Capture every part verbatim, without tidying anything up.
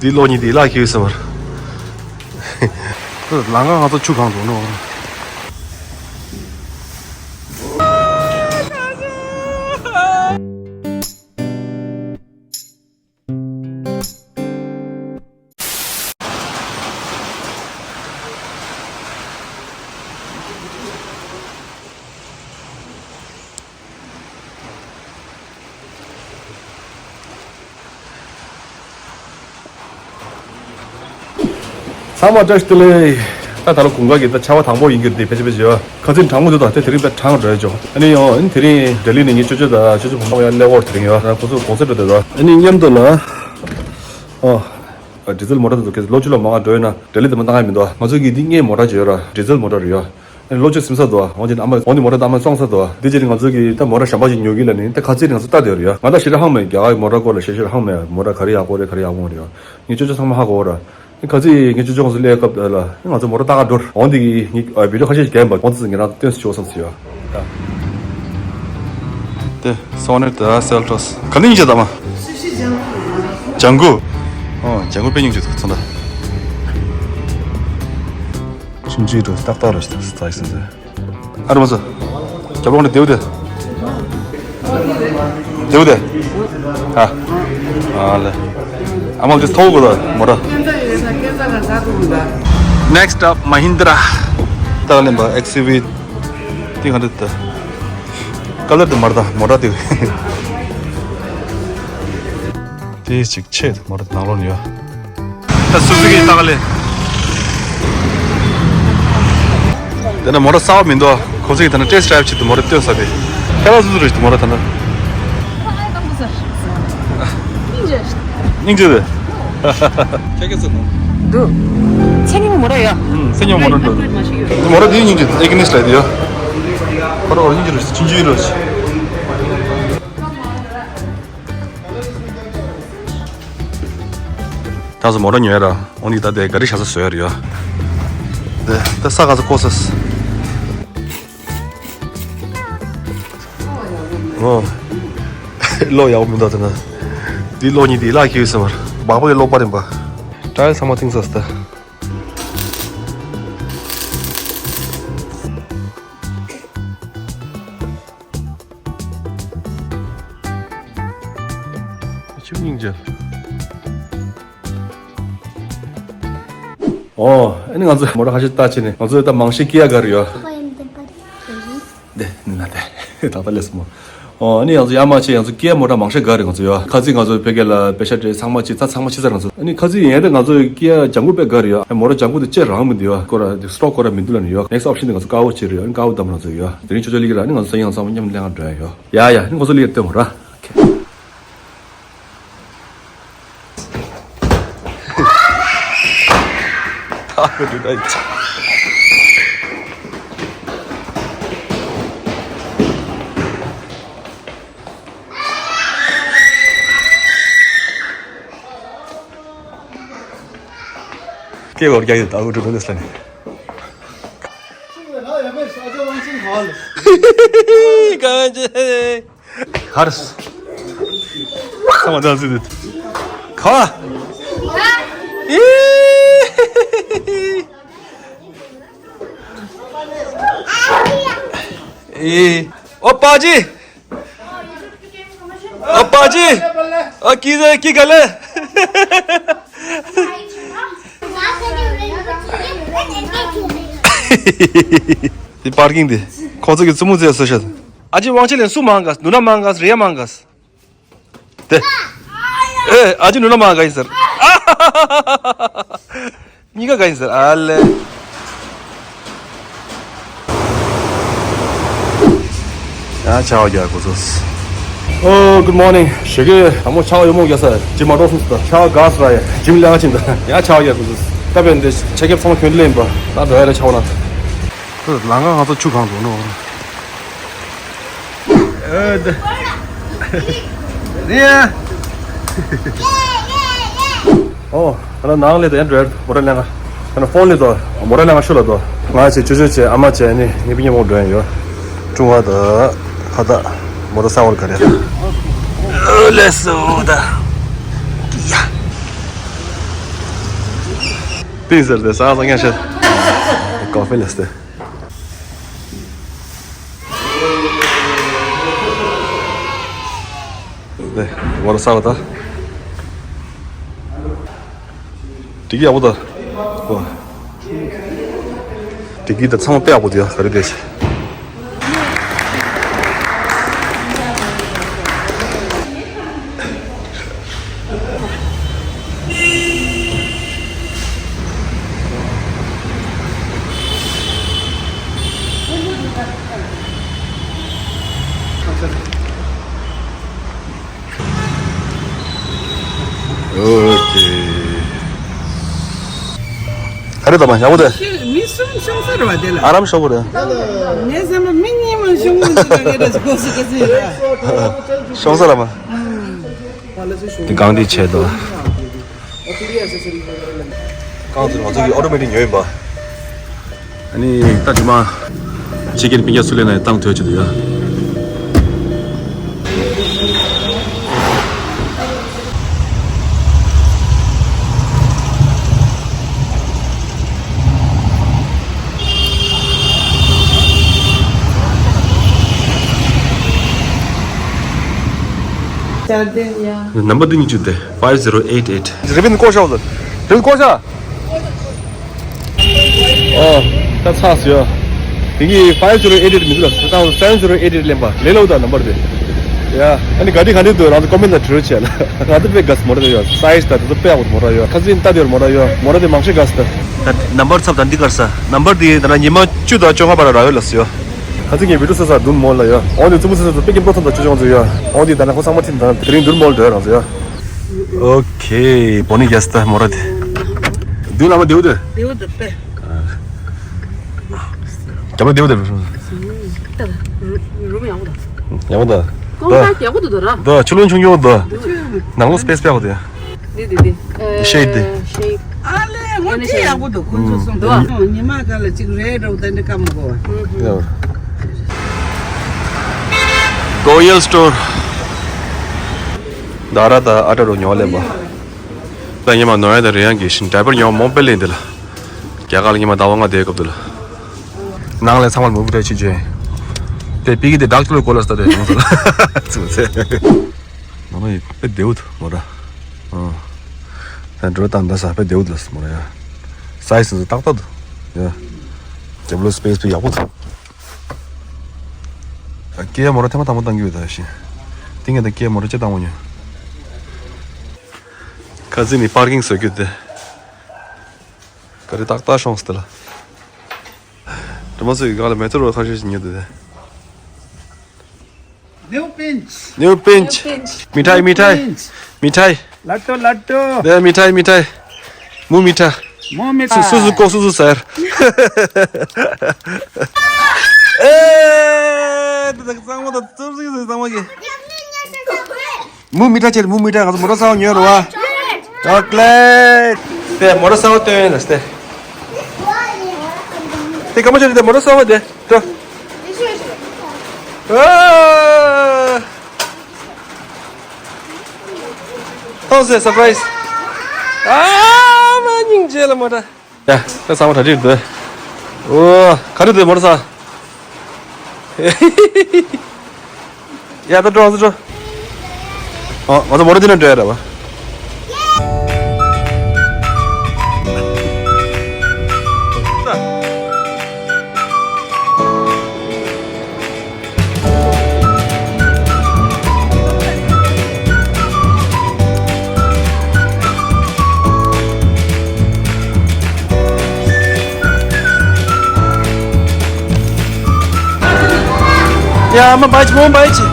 འདི་གློག་བརྙན་འདི་ལག་ཁྱེར་ཡོད་ས་མར། ལམ་ཁ་ང་ཚོ་ཆུ་གང་འགྲོ་ནོ། ཚང་མ་བཀྲ་ཤིས་བདེ་ལེགས། ད་ད་ལོ་དགུན་ཁ་གི་ད་ཆར་པ་དང་པོ་ཡིན་གྱི་རེད། དེ་ཕལ་ཆེར་ཕལ་ཆེར་ཡོད། ཁ་ཚིག་གྲང་མོ་འདུག་ད་དེ་དེ་རིང་དཔེ་གྲང་འགྲོ་ཡ་ཅོ། ཨ་ནི་ཡོང་ཨ་ནི་དེ་རིང་ལྡི་ལི་ནས་ངའི་ཅོ་ཅོ་དང་ཅོ་ཅོ་བུ་མོ་ཡང་སླེབས་ཡོད་དེ་རིང་ཡོད། ཁོ་ཚོ་གུང་སེང་འགྲོ་བསྡད་ཡོད། ཨ་ནི་མཉམ་དུ་ལ་ཨོ། ཨ། ཌི་ཟེལ་མོ་ཊ་དེ་ཚོ་ཁྱེད་ཚོ་ལོ་གཅིག་ལོ་མང་འགྲོ་ཡོད་ན་ལྡི་ལི་དེ་མོ་བཏང་ཡ་མི་འདུག་ང་ཚོ་གི་འདི་སྔའི་མོ་ཊ་ཅིག་ཡོད་ར། ཌི་ཟེལ་མོ་ཊ་རེད་ཡ། ཨ་ནི་ལོ་གཅིག་ཟིན་ས་འདུག་འོན་ཀྱང་ཨ་མ་འོན་ཏེ་མོ་ཊ་ད་ཨ་མ་བཙོང་ས་འདུག་འདི་རྗེས་ནས་ང་ཚོ་གི་ད་མོ་ཊ་གཞན་པ་ཅིག་ཉོ་གི་ལ་ནི་ད་ཁ་ཚིག་ང་ཚོ་ལྟ་བསྡད་ཡོད་རེད་ཡ། ང་ད་ཞེ་དྲག་ཧང་མེད། རྒྱ་གར་གི་མོ་ཊ་སྐོར་ལ་ཞེ་ཞེ་ཧང་མེད། མོ་ཊ་ག་རེ་ཡག་པོ་རེད་ག་རེ་ཡག་པོ་མ་རེད་ཡ། ངས་ཅོ་ཅོ་ཚང་མ་ཧ་གོ་ར། ཁ་ཚིག་ངས་ཅོ་ཅོ་ང་ཚོ་སླེབས་སྐབས་ལ་ང་ཚོ་མོ་ཊ་ལྟ་ག་འགྲོ། འོན་ཏེ་གི་ངས་བི་ཌི་ཡོ་ཁ་ཤས་ཤིག་བརྒྱབ་པ་འོན་ཏེ་ངས་རང་སྟོན་སུ་ཆོག་བསམ་སོང་ཡ། དེ་སོ་ནེ་ད་སེལ་ཊོས་ག་ནས་ཡིན་ཅེ་ད་མ། ལྗང་གུ། ཨོ་ལྗང་གུ་དཔེ་ཉུང་ཅིག་ཚོ་ད། ཆུང་ཆུང་རུ་ཏག་ཏག་རུ་ཞིག་ད་ཡིན་ཟེར། ཨ་རུ་མ་ཚོ། རྒྱབ་ལོག་ནས་རྡེའུ་དེ། རྡེའུ་དེ། ཨ། ཨ་ལེ། ཨ་མ་ལོ་དེ་ཐོག་གོ་ད་མོ་ཊ། Next up Mahindra. ད་ལེན་པ་ཨེགས་ཡུ་ཝི། དེ་ག་འདྲ་ད། ཀ་ལར་དེ་མར་ད་མོ་ཊ་དེ། དེ་ཅིག་ཆེ་མོ་ཊ་ནང་ལོགས་ནས་ཡོད། ད་སུ་ཛུ་ཀི་ལྟ་ག་ལེ། དེ་ན་མོ་ཊ་གསར་པ་མི་འདུག་ཁོ་ཚོས་དེ་ན་ཊེ་སི་ཊི་ཌ་རའེབ་བྱེད་དུ་མོ་ཊ་སྟོན་ས་དེ། ཁྱེད་རང་སུ་ཛུ་རེད་མོ་ཊ་དེ་ན། སྙིང་རྗེ་རེད། ཁྱེད་ཀྱི་སུ་དང་། འདུག་ཚེ་ཉིན་མོ་ཊ་ཡོད། ཚེ་ཉིན་མོ་ཊ་འདུག་མོ་ཊ་དེའི་སྙིང་རྗེ་ཨེ་གི་ནིས་ཊི་ལ་དེ་ཡོད། ཁོ་རང་སྙིང་རྗེ་རེད་ཆུང་ཆུང་རེད། ད་སོ་མོ་ཊ་ཉོས་ར། འོ་ནི་ད་དེ་ག་རི་ཤ་ས་བཟོས་ར་ཡོད། དེ་ད་ས་ག་ས་ཀོ་ས། ཨོ། གློག་ཡག་པོ་མི་འདུག་དེ་ན། འདི་གློག་གཉིས་འདི་ལག་ཁྱེར་ཡོད་ས་མར། སྦག་སྦག་གི་གློག་པ་རེད་པ། ཊ་ཡར་ཚང་མ་བཏིང་ཚར་སོང་ད། ཆུ་སྙིང་རྗེ། ཨོ། ཨ་ནི་ང་ཚོ་མོ་ཊ་ཁ་ཤས་ལྟ་བྱས་ནས་ང་ཚོ་ད་མང་ཤོས་ཀི་ཡ་ག་རེ་ཡོད། དེ་ནི་ན་དེ་ད་ལྟ་ལས་སོང་། ཨོ། ཨ་ནི་ང་ཚོ་ཡར་མར་བྱས་ང་ཚོ་ཀི་ཡ་མོ་ཊ་མང་ཤོས་ག་རེ་ང་ཚོ་ཡོད། ཁ་ཚིག་ང་ཚོ་བོད་སྐད་ལ་པེ་ཤ་སྤྲད་ཚང་མ་བྱས་ད་ཚང་མ་ཕྱི་ཚར་ང་ཚོ། ཨ་ནི་ཁ་ཚིག་ཡིན་ཡང་ད་ང་ཚོ་ཀི་ཡ་ལྗང་གུ་དཔེ་ག་རེ་ཡོད། མོ་ཊ་ལྗང་གུ་དེ་ཅེ་རང་མི་འདུག་ཡོད་སྐོར་ར་སི་ཊོག་སྐོར་ར་མི་འདུག་ལ་ནི་ཡོད། ནེག་སི་ཊི་ཨོབ་ཤན་དེ་ང་ཚོ་ཀ་བོ་བྱེད་རེད། ཨ་ནི་ཀ་བོ་བདམས་ང་ཚོ་ཡོད། དེ་རིང་ཆོ་ཆོ་ལི་གི་ར་ཨ་ནི་ང་ཚོ་སང་ཉིན་ཚང་མ་མཉམ་ལེན་ག་འགྲོ་ཡ་ཡོད། ཡ་ཡ་ཨ་ནི་ཁོ་ཚོ་ལི་གི་སྟོན་མོ་ཊ། ཨ་ཁུ་འདི་ད་ཡིན། སྐད་བོར་རྒྱག་ཡོད་ད་འུ་འགྲོ་འདུག་ལ་ནི། གང་ཅི། ཧར། ཁ་མ་ཚང་ཟིན། ཁ། ཨི། ཨི། ཨོ་པ་ཅི། ཨོ་པ་ཅི། ཨོ་ཀི་ཟེ་ཀི་ག་ལེ། འདི་པར་ཀིང་འདི། ཁོང་ཚོ་གི་བཙུན་མོ་བཙལ་སོ་ཤད། ཨ་ཅེ་དབང་ཆེན་ལན་སུ་མང་ག་ནུ་ན་མང་ག་རེ་ཡ་མང་ག་དེ། ཨེ་ཨ་ཅེ་ནུ་ན་མང་ག་ཡིན་ཟེར། གཉིས་ཀ་ག་ཡིན་ཟེར་ཨ་ལེ། ཡང་ཆར་པ་རྒྱག་གོ་ཚོད། ཨོ། Good morning. ཞོགས་ཀས་དང་པོ་ཆར་པ་ཡོད་མོ་རྒྱག་ས་ཇི་མ་འགྲོ་སོང་ཟེར་ཆར་པ་ག་སོ་ར་ཡ་ཇིམ་ལེགས་ཕྱིན་ད་ཡང་ཆར་པ་རྒྱག་གོ་ཚོད། ད་བས་འདི་ཆ་ཁེབས་ཚང་མ་གྱོན་ལེན་པ་ད་འགྲོ་ཡ་ར་ཆར་པ་ན། ལམ་ཁ་ང་ཚོ་ཆུ་གང་འགྲོ་ནོ། ཨེ་ད། རེད་ཡ། ཨོ། ཁ་ན་ནང་ལས་ད་ཡང་འགྲོ་ཡ་མོ་ར་ལེན་ག་ཁ་ན་ཕོན་ལས་དོ་མོ་ར་ལེན་ག་ཤུ་ལ་དོ། ང་ཆེ་ཅོ་ཅོ་ཆེ་ཨ་མ་ཆེ་ནི་ངེད་པི་ཉེ་མོ་འགྲོ་ཡ་ཡོད། ཀྲུང་ཧྭ་ད་ཁ་ད་མོ་ར་ས་བར་ག་རེ། ལས་སོ་ད། ཡ། དེ་ཟེར་ཏེ་ས་ས་ཉ་ཤ། ཀོ་ཧྥི་ལས་ཏེ། ནེ་ཝར་ས་བ་ད། དེ་གི་ཡག་པོ་ད། ཨོ། དེ་གི་ད་ཚང་མ་དཔེ་ཡག་པོ་དེ་ཡ་ག་རེ་དེ་ཆེ། ཨོ་ཁེ། ཨ་རེ་ད་མ་ཡག་པོ་དེ། མི་གསུམ་ཤོང་ས་རེད་བ་དེ་ལ། ཨ་རམ་ཤོག་གོ་རེད། ངས་བསམ་པ་མི་གཉིས་མ་ཤོང་གོ་ཟེར་ལ་ངས་ར་གོ་སི་ག་ཟེར་ཡ། ཤོང་ས་ར་མ། དེ་གང་དེ་བྱས་དོ། གང་ཚོད་ང་ཚོ་གི་ཨོ་ཏོ་མེ་ཊིག་ཉོས་ཡིན་པ། ཨ་ནི་ད་དྲི་མ། ཕྱི་རྒྱལ་སྤུན་ཀྱག་སུ་ལེན་ན་བཏང་ཐོས་ཆེད་དུ་ཡ། ནམ་བར་འདི་གཉིས་བཅུ་དེ། five zero eight eight. རི་བིན་བསྐོར་ཤོག་ཟེར། རི་བིན་བསྐོར་ཤོག་ཨོ། ད་ཚགས་སུ་ཡོད། དེ་གི་five zero eight eight མི་འདུག་ལ། ད་seven zero eight eight ལེན་པ་ལས་སླ་པོ་དང་ནམ་བར་དེ། ཡ། ཨ་ནི་ག་དེ་ག་འདྲ་འདུག་རང་ཚོ་ཀོ་མེན་ལ་བྲིས་རོགས་བྱས་ལ། ང་ཚོ་དཔེ་དགའ་སི་མོ་ར་དེ་ཡོད། སའི་ཛི་ད་དེ་ཚོ་དཔེ་ཡག་པོ་མོ་ར་ཡོད། ཁ་སང་ད་དེ་མོ་ར་ཡོད། མོ་ར་དེ་མང་ཤོས་དགའ་སི་ད། ད་ནམ་བར་ཚབ་ད་འདི་གར་ས་ནམ་བར་དེ་ད་ན་ཉི་མ་བཅུ་དང་བཅོ་ལྔ་བར་རག་ཡོད་ལ་སི་ཡོད། ཁ་ཚིག་གི་བི་ཏུ་ས་ས་དུན་མོལ་ལ་ཡོད། འོང་དེ་ཙུ་མུ་ས་ས་དུ་པེ་ཀིན་པོ་ཐོན་ད་ཅོ་ཅོང་ཙུ་ཡོད། འོང་དེ་ད་ན་ཁོ་ཚང་མ་ཐིན་ད་དེ་རིང་དུན་མོལ་འདོད་རང་ཙུ་ཡོད། ཨོ་ཁེ། བོ་ནི་རྒྱ་སི་ད་མོ་ར་དེ། དུན་ལ་མ་དེའུ་དེ། དེའུ་དེ་པེ། རྒྱ་མ་དེའུ་དེ། རུ་རུ་ཡག་པོ་ད། ཡག་པོ་ད། ཀོང་ད་ད་རྒྱག་གོ་དུ་དོ་ར། ད་ཆུ་ལོན་ཆུང་ཆུང་དོ། ནང་ལོ་སི་པེ་སི་པེ་ཡག་པོ་དེ། འདི་འདི་འདི། ཤེ་འདི། ཨ་ལེ་ངོ་ཅི་ཡག་པོ་འདུག་ཁོ་ཚོ་གསུང་དུ། ཉི་མ་ག་ལ་ཅིག་རེད་འགྲོ་དེ་འདྲ་ཀ་མོ་གོ་བ། གོ་ཡལ་སི་ཊོར། ད་ར་ད་ཨ་ཏྲ་རོ་ཉོ་ལེན་པ། ད་ཉི་མ་ནོ་ཡ་ད་རེ་ཡང་གི་ཤིན་ཌའི་པར་ཉོ་མོང་པེ་ལེན་དེ་ལ། རྒྱ་གར་ལ་ཉི་མ་ཟླ་བ་ལྔ་དེའི་སྐབས་དུ་ལ། ནང་ལ་ཚང་མ་མུ་བུ་ཏྲ་ཆི་ཆི། དེ་པི་གི་དེ་ཌག་ཅུ་ལ་གོ་ལ་སྟ་དེ་ཡོང་ས་ལ། ཚུ་ཚེ། མོ་ར་ཡི་དཔེ་བདེ་བོ་འདུག་མོ་ར། ཨ། ད་འགྲོ་སྟངས་འདྲ་ས་དཔེ་བདེ་བོ་འདུག་མོ་ར་ཡ། སའི་ཛི་ཏག་ཏག་འདུག་ཡ། རྒྱབ་ལོ་སི་པེ་སི་དཔེ་ཡག་པོ་འདུག་ཨ་སྐད་མོ་ར་ཐེངས་མ་དང་པོ་བཏང་གི་ཡོད་ད་ཤི། ཏིང་ངེ་ད་སྐད་མོ་ར་ཅི་བཏང་མོ་ཉོ། ཁ་ཚིག་ནི་པར་ཀིང་བཟོ་རྒྱུ་དེ། ག་རེ་ཏག་ཏག་ཤོང་སྟེ་ལ། དྲི་མ་སུ་ཡི་ག་ལ་མེ་ཏོར་བ་ཁ་ཤས་ཤིག་ཉོ་དེ་དེ། New pinch. New pinch. New pinch. मिठाई, मिठाई। Pinch. मिठाई। लट्टू, लट्टू। दे मिठाई, मिठाई। मु मिठा। मु मिठा। सु-, सुसु को सुसु सर। ए, त त संगो त सुसु सुसु संगो के। मु मिठा चेर, मु मिठा, मु मिठा सा न्यो रवा। चॉकलेट। ते मोर सा तो है नस्ते। ते कम चल ते मोर सा दे। तो। ཨ། ཐོངས་སེ་སར་པ་རའི་ཛི། ཨ་མ་སྙིང་རྗེ་ལ་མོ་ཏྲ། ཡ། ད་ཚང་མ་གྲ་སྒྲིག་འདུག་ཨོ། ག་རེ་འདུག་མོ་ཏྲ་ས། ཡ་ད་འགྲོ་ང་ཚོ་འགྲོ། ཨོ་ང་ཚོ་མོ་ཏྲ་འདི་ན་འགྲོ་ཡ་ར་བ། ཡ་མ་བའི་ཅི་མོ་བའི་ཅི།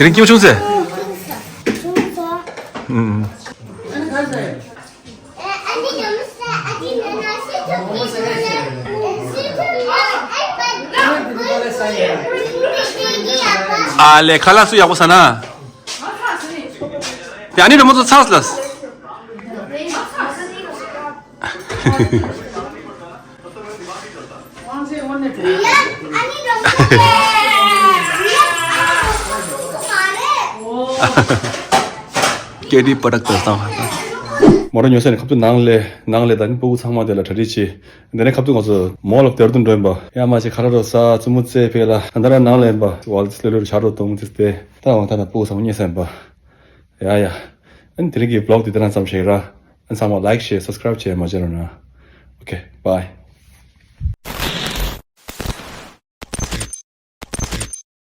དེ་རིང་སྐྱིད་པོ་བྱུང་ཟེར། ཨ་ལེ། ཁ་ལག་སུ་ཡག་པོ་ཟ་ན། དེ་ཨ་ནི་རི་མོ་ཚོ་ཚར་ལ། ཀེ་ཌི་པྲོ་ཌག་ཊི་དང་། མོ་རང་ཉོ་ས་ནས་ཁ་ཐུག་ནང་ལས་ནང་ལས་ད་ནི་སྤུ་གུ་ཚང་མ་དེ་ལ་གྲ་སྒྲིག་བྱས། དེ་ནས་ཁ་ཐུག་ང་ཚོ་མོལ་ལ་དེར་དུ་འགྲོ་ཡིན་པ། ཡ་མ་ཆེ་ཁ་ར་རོ་ས་བཙུན་མོ་རྩེ་ཕེ་ལ་ད་ར་ནང་ལས་ཡིན་པ་ཝལ་ལོ་ལོ་ཆ་རོ་གཏོང་ཚེ་དེ་ད་འོང་ད་ན་སྤུ་གུ་ཚང་མ་རྙེད་ས་ཡིན་པ། ཡ་ཡ། ཨན་དེ་རིང་གི་བི་ལོག་དེ་དེ་རང་ཙམ་ཞིག་ར། ཨན་ཚང་མ་ལའིཀ་ཤེར་སབ་སི་ཀ་རའིབ་བྱས་མ་བརྗེད་རོགས་གནང་། ཨོ་ཁེ། བྷའི།